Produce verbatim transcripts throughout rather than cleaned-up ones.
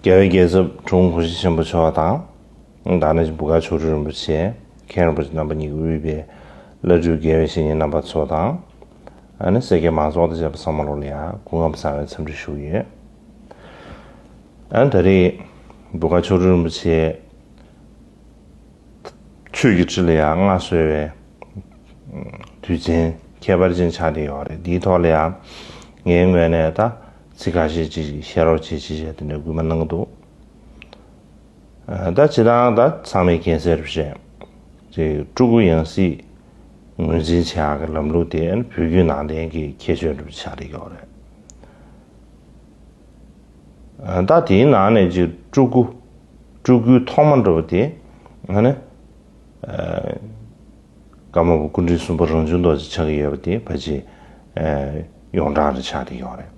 རྒྱལ་བའི་རྒྱལ་ཚབ་དྲུང་གོང་ཞུ་ཆེན་པོ་མཆོག་དང་། ད་ནི་འབུ་ག་མཆོག་སྤྲུལ་རིན་པོ་ཆེ། མཁན་རིན་པོ་ཆེ་རྣམ་པ་གཉིས་ཀྱིས་དབུས་པའི་བླ་སྤྲུལ་དགེ་བའི་བཤེས་གཉེན་རྣམ་པ་ཚོ་དང་། ཨ་ནི་སེར་སྐྱའི་མང་ཚོགས་དང་བཅས་པ་ཚང་མ་ལོ་ལ་ཡང་སྐུ་ཁམས་བཟང་བའི་འཚམས་འདྲི་ཞུ་གི་ཡོད། ཨ་ནི་ད་རེས་འབུ་ག་མཆོག་སྤྲུལ་རིན་པོ་ཆེ་ཆོས་ཀྱི་ཁྲི་ལ་ཡང་མངའ་གསོལ་བའི་དུས་ཆེན་ཁྱད་པར་ཅན་ཆགས་བསྡད་ཡོད་རེད། འདིའི་ཐོག་ལ་ཡང་ངའི་ངོས་ནས་ད་ཚིག་ཁ་ཤས་ཅིག་བཤད་རོགས་བྱེད་ཅེས་བྱས་དེ་འདྲའི་སྐུལ་མ་གནང་གི་འདུག་ད་སྤྱིར་བཏང་ད་ཚང་མས་མཁྱེན་གསལ་རེད་བཤད། ཅིག་སྤྲུལ་སྐུ་ཡང་སྲིད་ངོས་འཛིན་བྱེད་ཡག་གི་ལམ་ལུགས་དེ་བོད་བརྒྱུད་ནང་བསྟན་གྱི་ཁྱད་ཆོས་འདྲ་པོ་ཆགས་བསྡད་ཡོད་རེད། ད་དེའི་ནང་ནས་ཅིག་སྤྲུལ་སྐུ། སྤྲུལ་སྐུའི་ཐོག་མ་འདྲ་པོ་དེ་ཨ་ནི་ཀརྨ་པ་སྐུ་ཕྲེང་གསུམ་པ་རང་བྱུང་རྡོ་རྗེ་ཆགས་ཀྱི་ཡོད་པ་དེ་ཕལ་ཆེར་ཡོངས་གྲགས་རེ་ཆགས་བསྡད་ཡོད་རེད།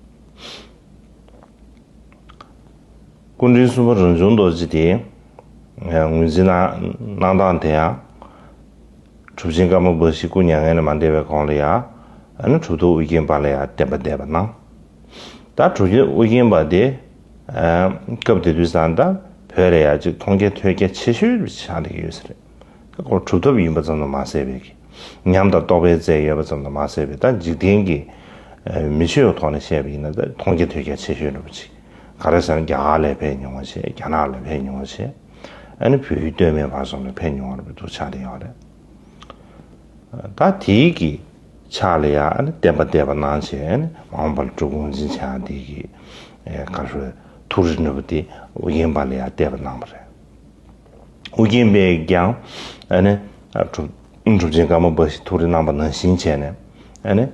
སྐུ་ཕྲེང་གསུམ་པ་རང་བྱུང་རྡོ་རྗེ་དེ་ངོས་འཛིན་གནང་གནང་སྟངས་དེ་ཡང་། གྲུབ་ཆེན་ཀརྨ་པ་ཞིག་སྐུ་མྱ་ངན་ལས་མ་འདས་པའི་གོང་ལ་ཡང་ཨ་ནི་གྲུབ་ཐོབ་ཨུ་རྒྱན་པ་ལ་ཡང་བསྟན་པ་འདེབས་པ་གནང་། ད་གྲུབ་ཆེན་ཨུ་རྒྱན་པ་དེ་སྐབས་དེ་དུས་ཙང་ད་བོད་ལ་ཡང་ཅིག་མཐོང་རྒྱ་ཐོས་རྒྱ་ཆེ་ཤོས་ཆགས་བསྡད་ཀྱི་ཡོད་ས་རེད། ད་ཁོ་གྲུབ་ཐོབ་ཡིན་པ་ཙམ་དུ་མ་ཟད་པའི་གི་ཉམས་དང་རྟོགས་པའི་རྩལ་ཡོད་པ་ཙམ་དུ་མ་ཟད་པའི་ད་འཇིག་རྟེན་གྱི་མི་ཆོས་ཐོག་ནས་བཤད་པ་ཡིན་ན་ད་མཐོང་རྒྱ་ཐོས་རྒྱ་ཆེ་ཤོས་འདྲ་པོ་ཅིག་ག་རེ་ཟེར་ན་རྒྱ་གར་ལ་ཕེབས་མྱོང་བ་བྱས། རྒྱ་ནག་ལ་ཕེབས་མྱོང་བ་བྱས། ཨ་ནི་བོད་ཡུལ་སྟོད་སྨད་བར་གསུམ་ལ་ཕེབས་མྱོང་བ་འདུག་ཆགས་བསྡད་ཡོད་རེད། ད་དེའི་གི་ཕྱག་ལ་ཡང་ཨ་ནི་བསྟན་པ་འདེབས་པ་གནང་བྱས། ཨ་ནི་མ་འོངས་པ་ལ་སྤྲུལ་སྐུ་ངོས་འཛིན་བྱེད་ཡག་དེ་གི་ག་རེ་ཟེར་ཐུགས་རེ་འདྲ་པོ་དེ་ཨུ་རྒྱན་པ་ལ་ཡང་གཏད་པ་གནང་བ་རེད། ཨུ་རྒྱན་པས་ཀྱང་ཨ་ནི་གྲུབ་གྲུབ་ཆེན་ཀརྨ་པ་ཞིག་ཐུགས་རེ་གནང་པ་ནང་བཞིན་བྱས་ནས་ཨ་ནི།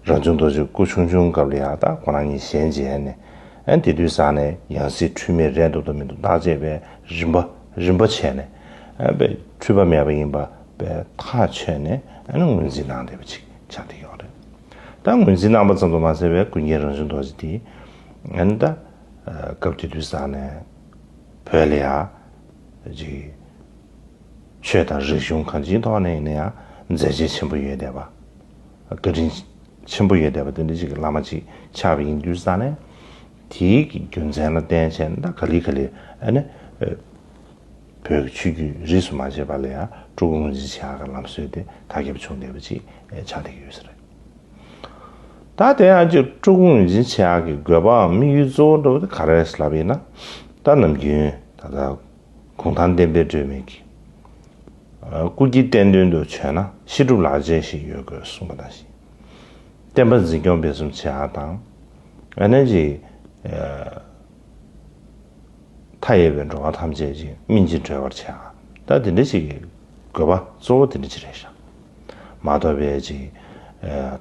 རང་བྱུང་རྡོ་རྗེ་སྐུ་ཆུང་ཆུང་སྐབས་ལ་ཡང་ད་ཁོ་རང་གཉིས་ཞལ་མཇལ་ནས་ཨ་དེ་དུས་ཙང་ནས་ཡང་སྲིད་འཁྲུལ་མེད་རེད་འདུག་དང་མི་འདུག་བརྟག་དཔྱད་པའི་རིམ་པ་རིམ་པ་བྱས་ནས་ཨ་པའི་འཁྲུལ་པ་མེད་པ་ཡིན་པ་པའི་ཐག་ཆོད་ནས་ཨ་ནི་ངོས་འཛིན་གནང་བསྡད་པ་ཅིག་ཆགས་བསྡད་ཡོད་རེད། ད་ངོས་འཛིན་གནང་པ་ཙམ་དུ་མ་ཟད་པའི་ཀུན་མཁྱེན་རང་བྱུང་རྡོ་རྗེ་དེ་ཨ་ནི་ད་སྐབས་དེ་དུས་ཙང་ནས་བོད་ལ་ཡང་ཅིག་ཆོས་དང་རིག་གཞུང་གང་ཅིའི་ཐོག་ནས་ཡིན་ན་ཡང་མཛད་རྗེས་ཆེན་པོ་ཡོད་བསྡད་པ། བཀའ་དྲིན་ཆེན་པོ་ཡོད་བསྡད་པ་དེ་འདྲ་ཞིག་གི་བླ་མ་ཅིག་ཆགས་པ་ཡིན་དུས་ཙང་ནས། དེའི་གི་རྒྱུ་མཚན་ལ་བརྟེན་བྱས་ནས་ད་ག་ལེ་ག་ལེ་ཨ་ནི་བོད་ཀྱི་ཆོས་བརྒྱུད་རིས་སུ་མ་ཆད་པ་ལ་ཡང་སྤྲུལ་སྐུ་ངོས་འཛིན་བྱེད་ཡག་གི་ལམ་སྲོལ་དེ་དར་ཁྱབ་བྱུང་བསྡད་པ་ཅིག་ཆགས་བསྡད་ཀྱི་ཡོད་ས་རེད། ད་དེ་ཡང་ཅིག་སྤྲུལ་སྐུ་ངོས་འཛིན་བྱེད་ཡག་གི་དགོས་པའམ་དམིགས་ཡུལ་གཙོ་བོ་འདྲ་བོ་དེ་ག་རེ་རེད་ལབ་ཡིན་ན། ད་ནམ་རྒྱུན་ད་ལྟ་གུང་ཐང་བསྟན་པའི་སྒྲོན་མེ་གིས་སྐུ་སྐྱེ་བསྟན་དོན་དུ་བྱོན་ན་བཤད་སྒྲུབ་ལག་རྗེས་ཤིག་ཡོད་དགོས་གསུངས་པ་ནང་བཞིན། བསྟན་པ་འཛིན་སྐྱོང་སྤེལ་གསུམ་བྱེད་ཡག་དང་། ཨ་ནེ་ཅིག་མཐའ་ཡས་པའི་འགྲོ་བ་ཐམས་ཅད་ཅིག་སྨིན་ཅིང་གྲོལ་བར་བྱེད་ཡག་ད་དེ་འདྲ་ཞིག་གི་དགོས་པ་གཙོ་བོ་དེ་འདྲ་ཅིག་རེད་ཤག་མ་གཏོགས་པའི་ཅིག་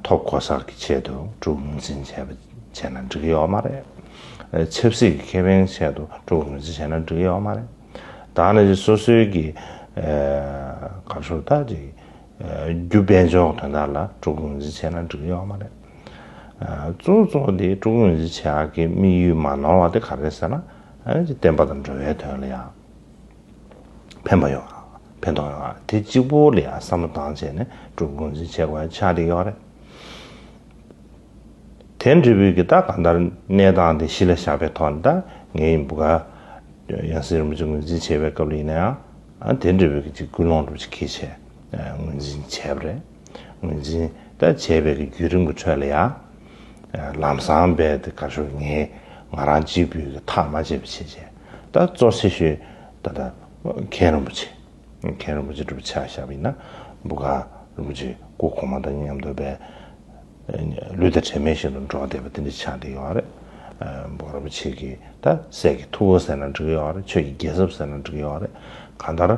ཐོབ་གོ་ས་གི་ཆེད་དུ་སྤྲུལ་སྐུ་ངོས་འཛིན་བྱས་པ་བྱས་ན་འགྲིག་གི་ཡོད་མ་རེད། ཆབ་སྲིད་ཀྱི་ཁེ་ཕན་ཆེད་དུ་སྤྲུལ་སྐུ་ངོས་འཛིན་བྱས་ན་འགྲིག་གི་ཡོད་མ་རེད། ད་ནི་སོ་སོའི་གི་ག་རེ་ཟེར་ད་ཅིག་རྒྱུ་དཔལ་འབྱོར་དོན་དག་ལ་སྤྲུལ་སྐུ་ངོས་འཛིན་བྱས་ན་འགྲིག་གི་ཡོད་མ་རེད། གཙོ་བོ་གཙོ་བོ་དེ་སྤྲུལ་སྐུ་ངོས་འཛིན་བྱེད་ཡག་གི་དམིགས་ཡུལ་མ་ནོར་བ་དེ་ག་རེ་ཟེར་ན། བསྟན་པ་དང་འགྲོ་བའི་དོན་ལ་ཡང་ཕན་པ་ཡོང་ཡག་ཕན་ཐོགས་ཡོང་ཡག་དེ་གཅིག་པོ་ལ་ཡང་བསམ་བློ་བཏང་བྱས་ནས་སྤྲུལ་སྐུ་ངོས་འཛིན་བྱེད་དགོས་ཡག་ཆགས་བསྡད་ཡོད་རེད། དེ་འདྲ་བོའི་གི་ད་གང་ལྟར་གནས་སྟངས་དེ་གཞི་ལ་བཞག་པའི་ཐོག་ནས་ད་ངའི་འབུ་ག་ཡང་སྲིད་རིན་པོ་ཆེ་ངོས་འཛིན་བྱས་པའི་སྐབས་ལ་ཡིན་ན་ཡང་ཨ་དེ་འདྲ་བོའི་གི་ཅིག་ཀུན་སློང་འདྲ་པོ་ཅིག་འཁྱེར་བྱས་ངོས་འཛིན་བྱས་པ་རེད། ངོས་འཛིན་ད་བྱས་པའི་གི་བརྒྱུད་རིམ་གི་ཁྲོད་ལ་ཡང་ལམ་སང་རྦད་དེ་ག་ཤོད་ངས་ང་རང་གཅིག་པུས་གི་ཐག་མ་བཅད་པ་བྱས་བྱས་ད་གཙོ་ཆེ་ཤོས་ད་ལྟ་མཁན་རིན་པོ་ཆེ། མཁན་རིན་པོ་ཆེ་འདྲ་པོ་ཆ་བཞག་པ་ཡིན་ན་འབུ་ག་རིན་པོ་ཆེ་སྐུ་གོང་མ་དང་མཉམ་དུ་བས་ལུས་དང་དྲན་མེད་བཞིན་དུ་འགྲོགས་བསྡད་པ་དེ་འདྲ་ཆགས་བསྡད་ཡོད་རེད། འབུ་ག་རིན་པོ་ཆེ་གི་ད་སྲས་ཀྱི་ཐུ་བོ་ཟེར་ན་འགྲིག་ཡོད་རེད། ཆོས་ཀྱི་རྒྱལ་ཚབ་ཟེར་ན་འགྲིག་ཡོད་རེད། གང་ལྟར་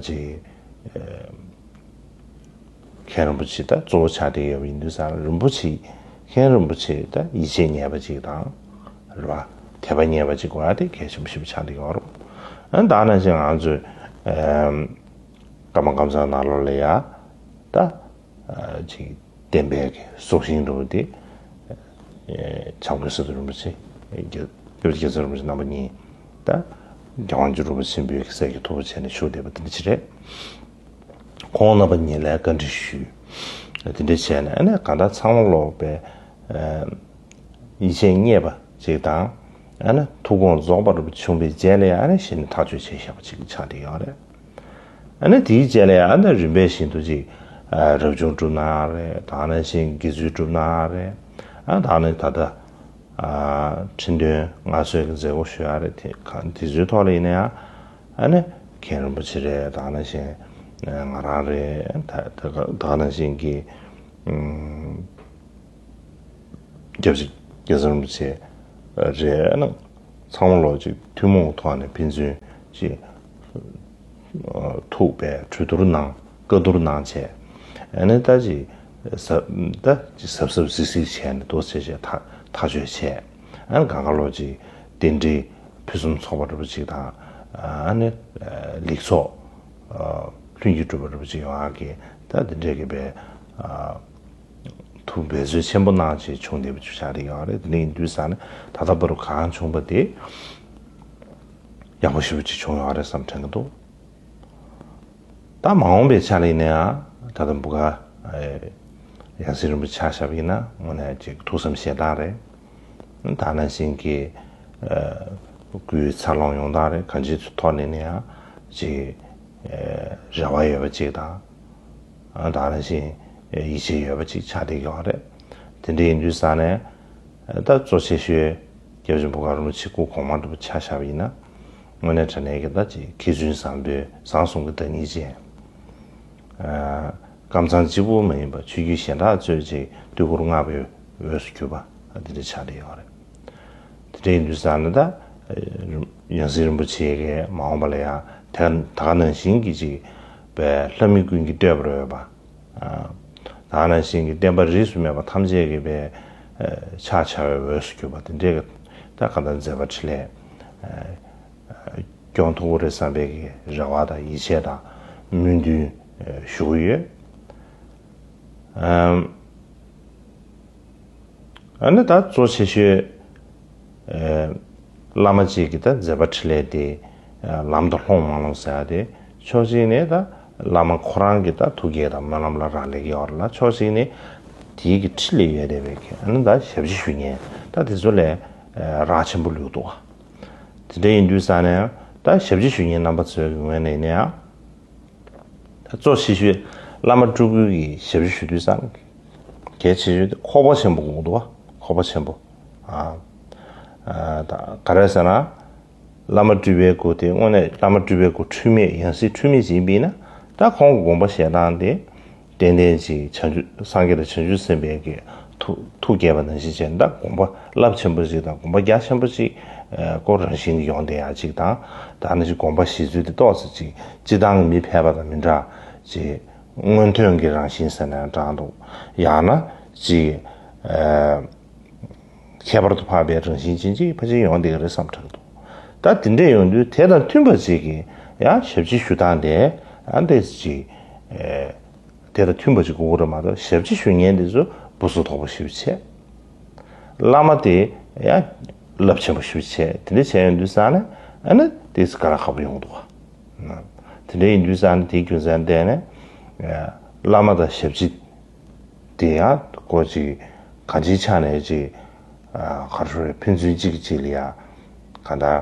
ཅིག་མཁན་རིན་པོ་ཆེ་ད་གཙོ་བོ་ཆགས་བསྡད་ཡོད་པ་ཡིན་དུས་ཙང་རིན་པོ་ཆེ་མཁན་རིན་པོ་ཆེ་ད་ཡིད་ཆེས་རྙེད་པ་ཅིག་དང་རེད་པ། དད་པ་རྙེད་པ་ཅིག་དགོས་ཡ་དེ་གལ་ཆེན་པོ་ཞེ་པོ་ཆགས་བསྡད་ཡོད་རེད། ཨ་ད་ནང་བཞིན་ང་ཚོས་ཀརྨ་ཀམ་ཚང་ནང་ལོགས་ལ་ཡ་ད་ཅིག་བསྟན་པའི་གི་སྲོག་ཤིང་འདྲ་བོ་དེ་བྱམས་མགོན་སི་ཏུ་རིན་པོ་ཆེ་སྐྱབས་རྗེ་རྒྱལ་ཚབ་རིན་པོ་ཆེ་རྣམ་པ་གཉིས་ད་རྒྱལ་དབང་ཇོ་རིན་པོ་ཆེ་ཆེན་པོའི་གི་སྲས་ཀྱི་ཐུ་བོ་བྱས་ནས་བཞུགས་བསྡད་པ་དེ་འདྲ་ཅིག་རེད། ཁོང་རྣམ་པ་གཉིས་ལ་བཀའ་འདྲི་ཞུས། དེ་འདྲ་བྱས་ནས་ཨ་ནི་གང་ལྟར་ཚང་མ་ལོག་པའི་ཡིད་ཆེས་རྙེད་པ་ཅིག་དང་ ཨ་ནི་ཐུགས་དགོངས་རྫོགས་པ་རུ་བྱུང་བའི་རྗེས་ལ་ཡང་ཨ་ནི་གཞི་ནས་ཐག་གཅོད་བྱས་བཞག་པ་ཅིག་ཆགས་བསྡད་ཡོད་རེད། ཨ་ནི་དེའི་རྗེས་ལ་ཡང་ཨ་ནི་རིམ་པས་བཞིན་དུ་ཅིག་ཨ་རབ་བྱུང་སྒྲུབ་གནང་རེད། ད་ནང་བཞིན་དགེ་ཚུལ་སྒྲུབ་གནང་རེད། ཨ་ད་ནི་ད་ལྟ་ཨ་ཁྲི་འདོན་མངའ་གསོལ་གྱི་མཛད་སྒོ་ཞུ་ཡ་རེད། དེ་གང་དེ་ཚོའི་ཐོག་ལ་ཡིན་ན་ཡང་ཨ་ནི་མཁན་རིན་པོ་ཆེ་རེད། ད་ནང་བཞིན་ང་རང་རེད། ད་ད་ད་ནང་བཞིན་གྱི་ཨུམ། སྐྱབས་རྗེ་རྒྱལ་ཚབ་རིན་པོ་ཆེ་རེད། ཨ་ནི་ཚང་མ་ལོག་ཅིག་ཐུན་མོང་ཐོག་ནས་ཕན་ཚུན་ཅིག་ཐུག་པའི་གྲོས་བསྡུར་གནང་བཀའ་བསྡུར་གནང་བྱས། ཨ་ནི་ད་ཅིག་ཟབ་ད་ཅིག་གཟབ་གཟབ་གཟིགས་གཟིགས་བྱས་ནས་རྡོ་རྗེ་ཆེ་ཐག་ཐག་གཅོད་བྱས། ཨ་ནི་གང་ག་ལོག་ཅིག་རྟེན་འབྲེལ་ཕུན་སུམ་ཚོགས་པ་འདྲ་པོ་ཅིག་དང་། ཨ་ནི་ལེགས་ཚོགས་ལྷུན་གྱིས་གྲུབ་པ་འདྲ་པོ་ཅིག་ཡོང་ཡག་གི་ད་འདི་འདྲས་ཀྱི་པའི་ཐུགས་འབད་རྩོལ་ཆེན་པོ་གནང་བྱས་བྱུང་བསྡད་པ་ཅིག་ཆགས་བསྡད་ཡོད་རེད། དེ་འདྲ་ཡིན་དུས་ཙང་ནས་ད་ལྟ་བར་དུ་གང་བྱུང་པ་དེ་ཡག་པོ་ཞེ་པོ་ཅིག་བྱུང་ཡོད་རེད་བསམ་དྲན་གྱི་འདུག་ད་མ་འོངས་པའི་ཆ་ལ་ཡིན་ན་ཡང་ད་ལྟ་འབུ་ག་ཡང་སྲིད་རིན་པོ་ཆེ་ཆགས་བཞག་པ་ཡིན་ན་དངོས་གནས་ཅིག་ཐུགས་བསམ་བཞེས་སྟངས་རེད། ད་ནང་བཞིན་གྱི་སྐུའི་འཚར་ལོངས་ཡོང་སྟངས་རེད། གང་ཅིའི་ཐོག་ནས་ནི་ཡང་ཅིག་རེ་བ་ཡོད་པ་ཅིག་དང་། ད་ནང་བཞིན་ཡིད་ཆེས་ཡོད་པ་ཅིག་ཆགས་བསྡད་ཡོད་རེད། དེ་འདྲ་ཡིན་དུས་ཙང་ནས་ད་གཙོ་ཆེ་ཤོས་སྐྱབས་རྗེ་འབུ་ག་རིན་པོ་ཆེ་སྐུ་གོང་མ་འདྲ་པོ་ཆ་བཞག་པ་ཡིན་ན། དངོས་གནས་དྲང་གནས་ཀྱི་ད་ཅིག་མཁས་བཙུན་བཟང་པོའི་བཟང་གསུམ་གྱི་བདག་ཉིད་ཅན། ཨ་ཀམ་ཚང་གཅིག་པུ་མ་ཡིན་པར་ཆོས་བརྒྱུད་གཞན་དག་གཙོས་ཀྱི་བསྟོད་བཀུར་བསྔགས་པའི་འོས་སུ་གྱུར་པ་འདི་འདྲ་ཆགས་བསྡད་ཡོད་རེད། དེ་འདྲ་ཡིན་དུས་ཙང་ནས་ད་ཡང་སྲིད་རིན་པོ་ཆེ་གིས་མ་འོངས་པ་ལ་ཡང་དེ་ད་ག་ནང་བཞིན་གྱི་ཅིག་པའི་ལྷ་མི་ཀུན་གྱིས་བསྟོད་པར་འོས་པ། ད་ག་ནང་བཞིན་གྱི་བསྟན་པ་རིས་སུ་མེད་པ་ཐམས་ཅད་ཀྱི་པའི་ཕྱག་བྱ་བའི་འོས་སུ་གྱུར་པ་དེ་འདྲའི་ད་ག་ད་མཛད་པ་འཕྲིན་ལས་སྐྱོང་ཐུབ་ཀྱི་རེད་བསམ་པའི་གི་རེ་བ་དང་ཡིད་ཆེས་དང་སྨོན་འདུན་ཞུ་གི་ཡོད། ཨ་ནི་ད་གཙོ་ཆེ་ཤོས་བླ་མ་གཅིག་གི་ད་མཛད་པ་འཕྲིན་ལས་དེ་ལམ་དུ་ལྷོང་མ་ལྷོང་ཟེར་ཡ་དེ་ཕྱོགས་གཅིག་ནས་ད་བླ་མ་ཁོ་རང་གི་ད་ཐུགས་བསྐྱེད་དང་སྨོན་ལམ་ལ་རག་ལས་ཀྱི་ཡོད་རེད་ལ། ཕྱོགས་གཅིག་ནས་དེའི་གི་འཕྲིན་ལས་ཡོད་བསྡད་པའི་གི་ཨ་ནི་ད་ཞབས་ཕྱི་ཞུ་མཁན་ད་དེ་ཚོ་ལས་རག་ཆེན་པོ་ལུས་འདུག་དེ་འདྲ་ཡིན་དུས་ཙང་ནས་ད་ཞབས་ཕྱི་ཞུ་མཁན་རྣམ་པ་ཚོའི་གི་ངོས་ནས་ཡིན་ན་ཡང་། ད་གཙོ་ཆེ་ཤོས་བླ་མ་སྤྲུལ་སྐུ་གི་ཞབས་ཕྱི་ཞུ་དུས་ཙང་གལ་ཆེ་ཤོས་དེ་ཁོག་པ་ཆེན་པོ་དགོས་འདུག་བ། ཁོག་པ་ཆེན་པོ། ཨ་ཨ་ད་ག་རེ་ཟེར་ན། བླ་མ་སྤྲུལ་པའི་སྐུ་དེ་དངོས་གནས་བླ་མ་སྤྲུལ་པའི་སྐུ་འཁྲུལ་མེད་ཡང་སྲིད་འཁྲུལ་མེད་ཅིག་ཡིན་པས་ན། ད་ཁོང་གི་དགོངས་པ་བཞེས་སྟངས་དེ་ཏན་ཏན་ཅིག་བྱང་ཆུབ་སངས་རྒྱས་དང་བྱང་ཆུབ་སེམས་དཔའི་གི་ཐུགས་ཐུགས་བསྐྱེད་པ་ནང་བཞིན་བྱས་ད་དགོངས་པ་རླབས་ཆེན་པོ་ཅིག་དང་དགོངས་པ་རྒྱ་ཆེན་པོ་ཅིག་ཨ་ཁོ་རང་བཞིན་གྱིས་ཡོང་བསྡད་ཡ་ཅིག་དང་། ད་ནི་ཅིག་དགོངས་པ་བཞེས་ཚུལ་དེ་ཏོག་ཙམ་ཅིག་སྤྱིར་བཏང་གི་མི་ཕལ་པ་དང་མི་འདྲ་ཅིག་སྔོན་ཐོན་གྱི་རང་བཞིན་ཟེར་ན་ཡང་དྲང་འདུག་ཡང་ན་ཅིག་ཨ་ཁྱད་པར་དུ་འཕགས་པའི་རང་བཞིན་ཅན་ཅིག་ཕལ་ཆེར་ཡོང་བསྡད་ཀྱི་རེད་བསམ་དྲན་འདུག་ད་དེ་འདྲས་ཡོང་དུས་དེ་དང་མཐུན་པ་ཅིག་གི་ཡང་ཞབས་ཕྱི་ཞུ་སྟངས་དེ་ཨ་འདྲས་ཅིག་ཨ་དེ་དང་མཐུན་པ་ཅིག་དགོས་ཀྱི་རེད་མ་གཏོགས། ཞབས་ཕྱི་ཞུ་མཁན་དེ་ཚོ་སྦུག་སུ་དོག་པོ་ཞེ་པོ་བྱས། བླ་མ་དེ་ཡང་རླབས་ཆེན་པོ་ཞེ་པོ་བྱས། དེ་འདྲ་བྱས་ཡོང་དུས་ཙང་ནས་ཨ་ནི་དེ་ཚོ་དཀའ་ལས་ཁག་པོ་ཡོང་གི་འདུག་བ། དེ་འདྲ་ཡིན་དུས་ཙང་ནས་དེའི་རྒྱུ་མཚན་བརྟེན་ནས་བླ་མ་དང་ཞབས་ཕྱི་དེ་ཡང་ཁོ་ཅིག་གང་ཅིའི་ཆ་ནས་ཅིག་ག་རེ་ཟེར་ཕན་ཚུན་གཅིག་གིས་གཅིག་ལ་ཡ་གང་ལྟར་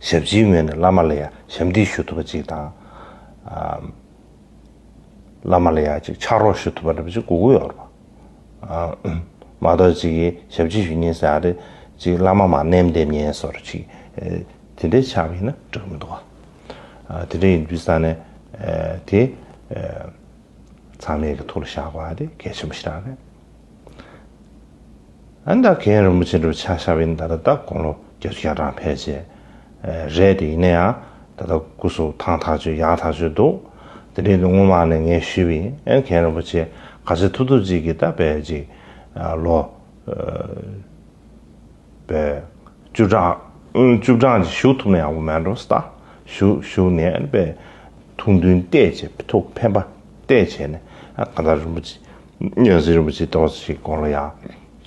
ཞབས་ཕྱིའི་ངོས་ནས་བླ་མ་ལ་ཡ་ཞབས་འདེགས་ཞུ་ཐུབ་པ་ཅིག་དང་། བླ་མ་ལ་ཡ་ཅིག་ཕྱག་རོགས་ཞུ་ཐུབ་པ་འདྲ་པོ་ཅིག་དགོས་ཀྱི་ཡོད་རེད་པ། མ་གཏོགས་ཅིག་གིས་ཞབས་ཕྱི་ཞུ་མཁན་ཟེར་ཡ་དེ་ཅིག་བླ་མ་མར་མནན་བསྡད་མཁན་བཟོ་འདྲ་ཅིག་དེ་འདྲའི་ཆགས་པ་ཡིན་ན་འགྲིག་གི་མི་འདུག་བ། དེ་འདྲ་ཡིན་དུས་ཙང་ནས་དེ་ཚང་མས་ཀྱི་ཐུགས་ལ་བཞག་དགོས་པ་དེ་གལ་ཆེན་པོ་ཞེ་དྲག་རེད། ཨ་ནི་ད་མཁན་རིན་པོ་ཆེ་འདྲ་པོ་ཆ་བཞག་པ་ཡིན་ན་ད་ལྟ་ད་དགུང་ལོ་བརྒྱད་ཅུ་གྱ་གྲངས་ཕལ་ཆེར་རེད་དེ། ཡིན་ན་ཡང་ད་ལྟ་སྐུ་གཟུགས་ཐང་ཐག་ཆོད་ཡག་ཐག་ཆོད་འདུག་དེ་འདྲའི་སྔོན་མ་ནས་ངས་ཞུས་པ་ཡིན། ཨ་ནི་མཁན་རིན་པོ་ཆེ་ག་ཚོད་ཐུབ་ཐུབ་ཅིག་གིས་ད་དཔེ་ཅིག་ལོ་པའི་བཅུ་གྲངས་ཨུམ་བཅུ་གྲངས་ཅིག་བཞུགས་ཐུབ་ན་ཡག་པོ་མེད་འགྲོ་ས། བཞུགས་བཞུགས་ནས་ཨ་ནི་པའི་ཐུགས་འདུན་གཏད་བྱས། ཐུགས་འཕེན་པ་གཏད་བྱས་ནས། ཨ་གང་ལྟར་རིན་པོ་ཆེ་ཡང་སྲིད་རིན་པོ་ཆེ་ཏོག་ཙམ་ཞིག་དགུང་ལོ་ཡང་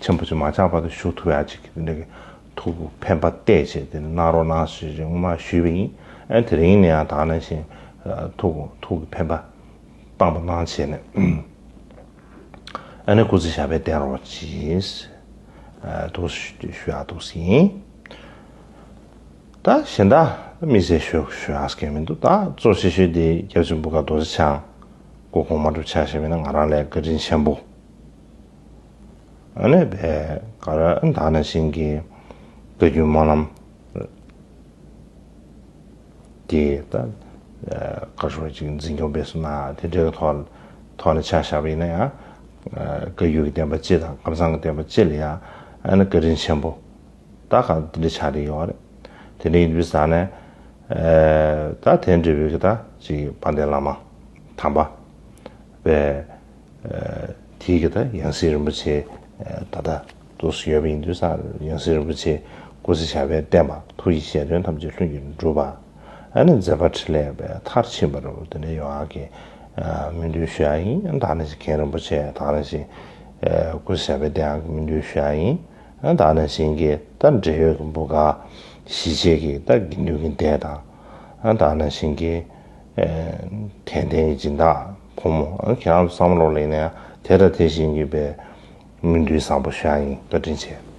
ཆེན་པོ་ཅིག་མ་ཆགས་བར་དུ་བཞུགས་ཐུབ་ཡག་ཅིག་དེ་འདྲ་གི་ཐུགས་འཕེན་པ་གཏད་བྱས་དེ་གནང་རོགས་གནང་ཞེས་སྔོན་མ་ཞུས་པ་ཡིན། ཨ་ནི་དེ་རིང་ནས་ཡང་ད་ག་ནང་བཞིན་ཐུགས་ཐུགས་ཀྱི་འཕེན་པ་བཏང་པ་གནང་བྱས་ནས། ཨ་ནི་སྐུ་ཚེ་ཞབས་པད་བརྟན་རོགས་གྱིས། ཐུགས་ཞུ་ཡག་ཐུགས་ཡིན། ད་གཞན་དག་དམིགས་བསལ་ཞུ་ཞུ་ཡག་གི་མི་འདུག་ད་གཙོ་ཆེ་ཤོས་དེ་སྐྱབས་རྗེ་འབུམ་དཀར་རྡོ་རྗེ་འཆང་སྐུ་གོང་མ་གྲུབ་ཕྱག་བཞེས་པ་ཡིན་ན་ང་རང་ལ་བཀའ་དྲིན་ཆེན་པོ། ཨ་ནི་བས་ག་ར་ད་ནང་བཞིན་གྱི་བཀའ་བརྒྱུད་སྨོན་ལམ་དེ་ད་བཀའ་ཤོག་ཅིག་འཛིན་སྐྱོང་སྤེལ་གསུམ་ན་དེ་འདྲའི་ཐོག་ཐོག་ནས་ཆ་བཞག་པ་ཡིན་ན་ཡང་བཀའ་བརྒྱུད་ཀྱི་བསྟན་པ་སྤྱི་དང་ཁམས་བཟང་གི་བསྟན་པ་སྤྱི་ལ་ཡང་ཨ་ནི་བཀའ་དྲིན་ཆེན་པོ། ད་གང་འདི་འདྲ་ཆགས་བསྡད་ཡོད་རེད། དེ་འདྲ་ཡིན་དུས་ཙང་ནས་ཨ་ད་དེ་འདྲ་བའི་གི་ད་ཅིག་དཔལ་ལྡན་བླ་མ་དམ་པ་པའི་ཨ་དེའི་གི་ད་ཡང་སྲིད་རིན་པོ་ཆེ་ཨ་ད་ལྟ་འདུག་སེ་ཡོད་པ་ཡིན་དུས་ཙང་ཡང་སྲིད་རིན་པོ་ཆེ་སྐུ་ཚེ་ཞབས་པད་བརྟན་པ་ཐུགས་ཀྱི་བཞེད་དོན་ཐམས་ཅད་ལྷུན་གྱིས་འགྲུབ་པ། ཨ་ནི་མཛད་པ་འཕྲིན་ལས་པའི་མཐར་ཕྱིན་པ་རུ་དེ་འདྲ་ཡོང་ཡག་གི་ཨ་སྨོན་འདུན་ཞུ་ཡག་ཡིན། ད་ནང་བཞིན་མཁན་རིན་པོ་ཆེ་ད་ནང་བཞིན་ཨ་སྐུ་ཚེ་ཞབས་པད་བརྟན་ཡག་གི་སྨོན་འདུན་ཞུ་ཡག་ཡིན། ཨ་ད་ནང་བཞིན་གྱི་ད་འབྲེལ་ཡོད་ཀྱི་འབུ་ག་གཞིས་བྱེས་ཀྱི་ད་དགེ་འདུན་གྱི་སྡེ་དང་། ཨ་ད་ནང་བཞིན་གྱི་ཨ་དད་ལྡན་གྱི་སྦྱིན་བདག་ཕོ་མོ་ཨ་ཁྱེད་རང་ཚོ་བསམ་བློ་ལེན་ནས་དེ་ལྟ་དེ་བཞིན་གྱི་པའི་སྨོན་འདུན་བཟང་པོ་ཞུ་ཡག་ཡིན། བཀའ་དྲིན་ཆེ།